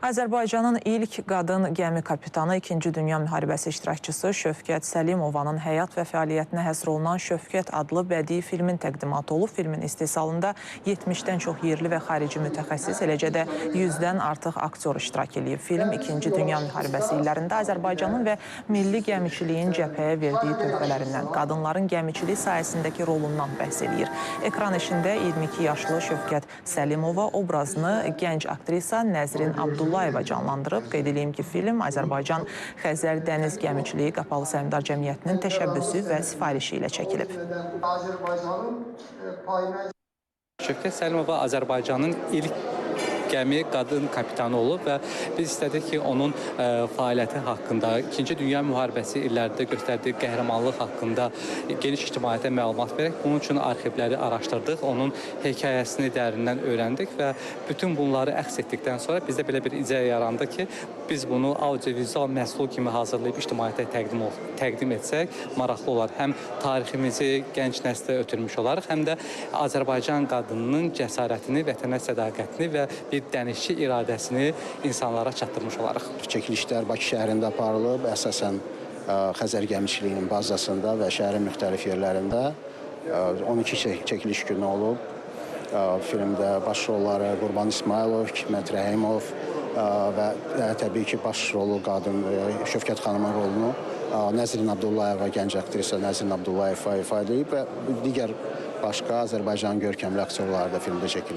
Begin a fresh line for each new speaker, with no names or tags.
Azərbaycanın ilk qadın gəmi kapitanı, İkinci Dünya Müharibəsi iştirakçısı Şövkət Səlimovanın həyat və fəaliyyətinə həsr olunan Şövkət adlı bədii filmin təqdimatı olub. Filmin istehsalında 70-dən çox yerli və xarici mütəxəssis, eləcə də 100-dən artıq aktyor iştirak eləyib. Film İkinci Dünya Müharibəsi illərində Azərbaycanın və milli gəmiçiliyin cəbhəyə verdiyi töhfələrindən, qadınların gəmiçilik sahəsindəki rolundan bəhs eləyir. Ekran işində 22 yaşlı Şövkət Səlimova obrazını gənc aktrisa Nəzrin Abdullayeva canlandırıb. Qeyd eləyim ki, film Azərbaycan Xəzər Dəniz Gəmiçiliyi Qapalı Səhmdar Cəmiyyətinin təşəbbüsü və sifarişi ilə çəkilib.
Şövkət Səlimova Azərbaycanın ilk gəmi qadın kapitanı olub və biz istədik ki, onun fəaliyyəti haqqında, İkinci Dünya Müharibəsi illərində göstərdiyi qəhrəmanlıq haqqında geniş ictimaiyyətə məlumat verək. Bunun üçün arxivləri araşdırdıq, onun hekayəsini dərindən öyrəndik və bütün bunları əxz etdikdən sonra bizdə belə bir ideya yarandı ki, biz bunu audiovizual məhsul kimi hazırlayıb ictimaiyyətə təqdim etsək maraqlı olar. Həm tariximizi gənc nəslə ötürmüş olarıq, həm də Azərbaycan qadınının cəsarətini, vətənə sədaqətini və bir dənizçi iradəsini insanlara çatdırmış olarıq.
Çəkilişlər Bakı şəhərində aparılıb, əsasən Xəzər gəmiçiliyinin bazasında və şəhərin müxtəlif yerlərində 12 çəkiliş günü olub. Filmdə baş rolları Qurban İsmayılov, Hikmət Rəhimov və təbii ki, baş rolu qadın Şövkət xanımın rolunu Nəzrin Abdullayeva, gənc aktrisa Nəzrin Abdullayeva ifadə edib və digər başqa Azərbaycanın görkəmli aktyorları da filmdə çəkilib.